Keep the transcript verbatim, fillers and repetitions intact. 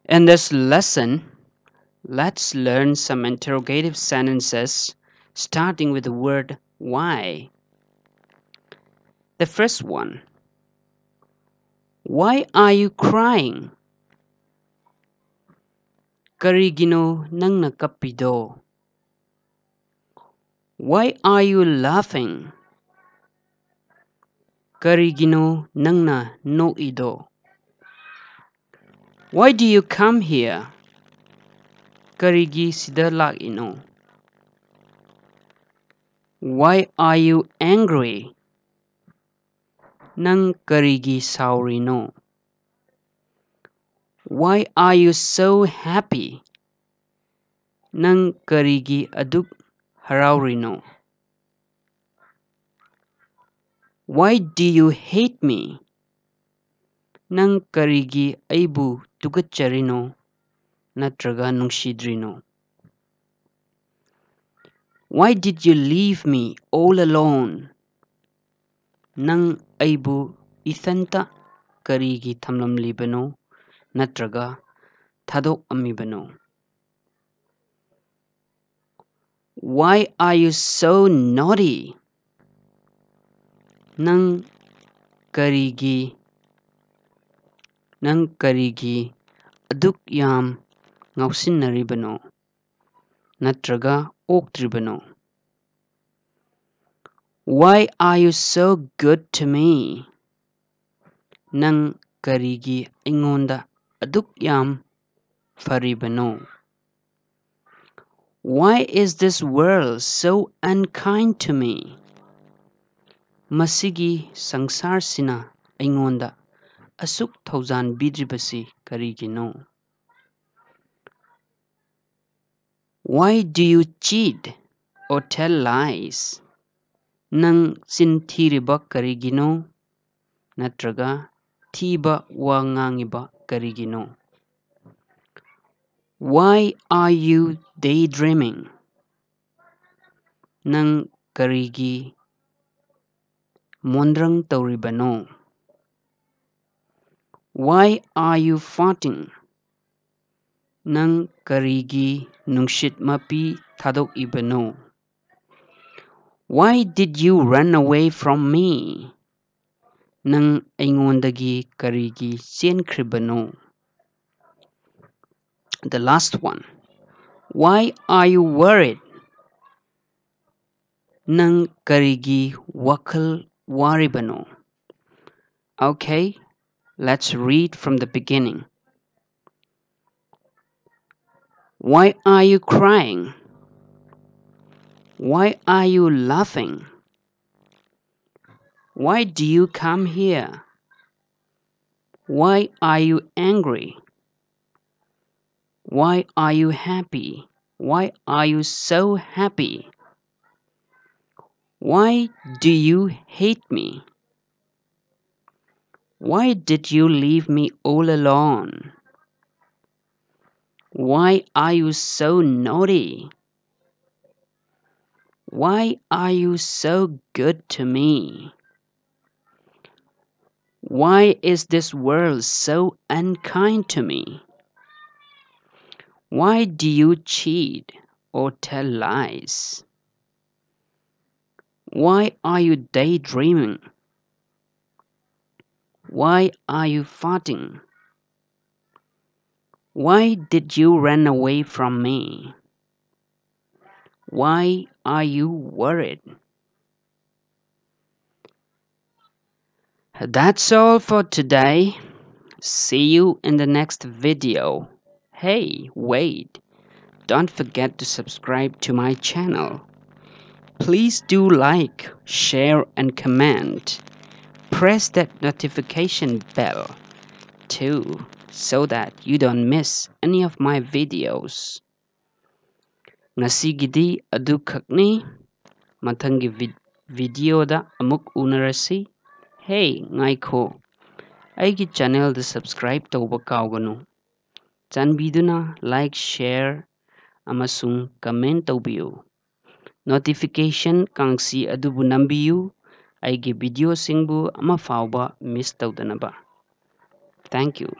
In this lesson, let's learn some interrogative sentences starting with the word why. The first one. Why are you crying? ꯀꯔꯤꯒꯤꯅꯣ ꯅꯪꯅ ꯀꯞꯄꯤꯗꯣ? Why are you laughing? ꯀꯔꯤꯒꯤꯅꯣ ꯅꯪꯅ ꯅꯣꯛꯏꯗꯣ? Why do you come here? ꯀꯔꯤꯒꯤ ꯁꯤꯗ ꯂꯥꯛꯏꯅꯣ? Why are you angry? ꯅꯪ ꯀꯔꯤꯒꯤ ꯁꯥꯎꯔꯤꯅꯣ? Why are you so happy? ꯅꯪ ꯀꯔꯤꯒꯤ ꯑꯗꯨꯛ ꯍꯔꯥꯎꯔꯤꯅꯣ? Why do you hate me? ꯅꯪ ꯀꯔꯤꯒꯤ ꯑꯩꯕꯨ ꯇꯨꯀꯠꯆꯔꯤꯅꯣ ꯅꯠꯇ꯭ꯔꯒ ꯅꯨꯡꯁꯤꯗ꯭ꯔꯤꯅꯣ? Why did you leave me all alone? ꯅꯪ ꯑꯩꯕꯨ ꯏꯊꯟꯇ ꯀꯔꯤꯒꯤ ꯊꯝꯂꯝꯂꯤꯕꯅꯣ ꯅꯠꯇ꯭ꯔꯒ ꯊꯥꯗꯣꯛꯑꯝꯃꯤꯕꯅꯣ? Why are you so naughty? ꯅꯪ ꯀꯔꯤꯒꯤ ꯅꯪ ꯀꯔꯤꯒꯤ ꯑꯗꯨꯛ ꯌꯥꯝ ꯉꯥꯎꯁꯤꯟꯅꯔꯤꯕꯅꯣ ꯅꯠꯇ꯭ꯔꯒ ꯑꯣꯛꯇ꯭ꯔꯤꯕꯅꯣ? Why are you so good to me? ꯅꯪ ꯀꯔꯤꯒꯤ ꯑꯩꯉꯣꯟꯗ ꯑꯗꯨꯛ ꯌꯥꯝ ꯐꯔꯤꯕꯅꯣ? Why is this world so unkind to me? ꯃꯁꯤꯒꯤ ꯁꯪꯁꯥꯔꯁꯤꯅ ꯑꯩꯉꯣꯟꯗ ꯑꯁꯨꯛ ꯊꯧꯖꯥꯟꯕꯤꯗ꯭ꯔꯤꯕꯁꯤ ꯀꯔꯤꯒꯤꯅꯣ? Why do you cheat or tell lies? ꯅꯪ ꯆꯤꯟ ꯊꯤꯔꯤꯕ ꯀꯔꯤꯒꯤꯅꯣ? ꯅꯠꯇ꯭ꯔꯒ ꯊꯤꯕ ꯋꯥ ꯉꯥꯡꯉꯤꯕ ꯀꯔꯤꯒꯤꯅꯣ? Why are you daydreaming? ꯅꯪ ꯀꯔꯤꯒꯤ ꯃꯣꯟꯗ꯭ꯔꯪ ꯇꯧꯔꯤꯕꯅꯣ? Why are you farting? ꯅꯪ ꯀꯔꯤꯒꯤ ꯅꯨꯡꯁꯤꯠ ꯃꯄꯤ ꯊꯥꯗꯣꯛꯏꯕꯅꯣ? Why did you run away from me? ꯅꯪ ꯑꯩꯉꯣꯟꯗꯒꯤ ꯀꯔꯤꯒꯤ ꯆꯦꯟꯈ꯭ꯔꯤꯕꯅꯣ? The last one. Why are you worried? ꯅꯪ ꯀꯔꯤꯒꯤ ꯋꯥꯈꯜ ꯋꯥꯔꯤꯕꯅꯣ? Okay, let's read from the beginning. Why are you crying? Why are you laughing? Why do you come here? Why are you angry? Why are you happy? Why are you so happy? Why do you hate me? Why did you leave me all alone? Why are you so naughty? Why are you so good to me? Why is this world so unkind to me? Why do you cheat or tell lies? Why are you daydreaming? Why are you farting? Why did you run away from me? Why are you worried? That's all for today. See you in the next video. Hey, wait. Don't forget to subscribe to my channel. Please do like, share, and comment. Press that notification bell too, so that you don't miss any of my videos. ꯉꯁꯤꯒꯤꯗꯤ ꯑꯗꯨꯈꯛꯅꯤ꯫ ꯃꯊꯪꯒꯤ V-, ꯚꯤꯗꯤꯑꯣꯗ ꯑꯃꯨꯛ ꯎꯅꯔꯁꯤ꯫ Hey, ꯉꯥꯏꯈꯣ꯫ ꯑꯩꯒꯤ ꯆꯦꯅꯦꯜꯗ subscribe ꯇꯧꯕ ꯀꯥꯎꯒꯅꯨ꯫ ꯆꯥꯟꯕꯤꯗꯨꯅ like, share ꯑꯃꯁꯨꯡ comment ꯇꯧꯕꯤꯌꯨ꯫ Notification ꯀꯥꯡꯁꯤ ꯑꯗꯨꯕꯨ ꯅꯝꯕꯤꯌꯨ, ꯑꯩꯒꯤ ꯚꯤꯗꯤꯑꯣꯁꯤꯡꯕꯨ ꯑꯃ ꯐꯥꯎꯕ miss ꯇꯧꯗꯅꯕ꯫ Thank you.